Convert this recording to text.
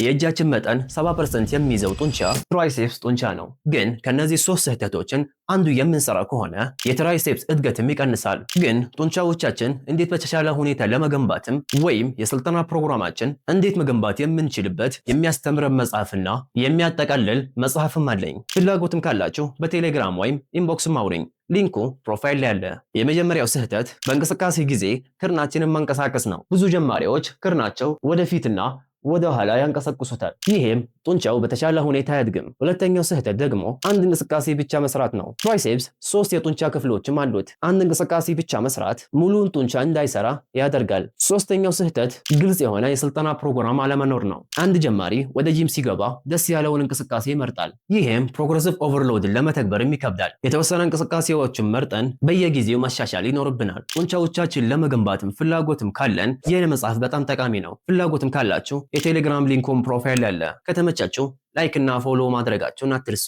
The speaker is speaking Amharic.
የእጃችን መጠን 70% የሚይዘው ጡንቻ triceps ጡንቻ ነው። ግን ከነዚህ ሶስት ስህተቶችን አንዱ የምንሰራ ከሆነ የ triceps እድገትም ይቀንሳል። ግን ጡንቻዎቻችን እንዴት በተሻለ ሁኔታ ለመገንባትም ወይም የስልጠና ፕሮግራማችን እንዴት መገንባት የምንችልበት የሚያስተምረን መጽሐፍና የሚያጠቃልል መጽሐፍም አለኝ። ፍላጎትም ካላችሁ በቴሌግራም ወይም inbox ም አውሩኝ። Link ኡ profile ላይ አለ። የመጀመሪያው ስህተት በእንቅስቃሴ ጊዜ ክርናችንን ማንቀሳቀስ ነው። ብዙ ጀማሪዎች ክርናቸው ወደፊትና ወደ ኋላ ያንቀሳቅሱታል። ይሄም ጡንቻው በተሻለ ሁኔታ አያድግም። ሁለተኛው ስህተት ደግሞ አንድ እንቅስቃሴ ብቻ መስራት ነው። Triceps ሶስት የጡንቻ ክፍሎችም አሉት። አንድ እንቅስቃሴ ብቻ መስራት ሙሉውን ጡንቻ እንዳይሰራ ያደርጋል። ሶስተኛው ስህተት ግልጽ የሆነ የስልጠና ፕሮግራም አለመኖር ነው። አንድ ጀማሪ ወደ ጂም ሲገባ ደስ ያለውን እንቅስቃሴ ይመርጣል። ይሄም progressive overload ን ለመተግበርም ይከብዳል። የተወሰነ እንቅስቃሴዎችን መርጠን በየጊዜው ማሻሻል ይኖርብናል። ጡንቻዎቻችን ለመገንባትም ፍላጎትም ካለን ይህ መጽሐፍ በጣም ጠቃሚ ነው። ፍላጎትም ካላችሁ የቴሌግራም link ኡን profile አለ። ከተመቻችሁ like እና follow ማድረጋችሁን አትርሱ።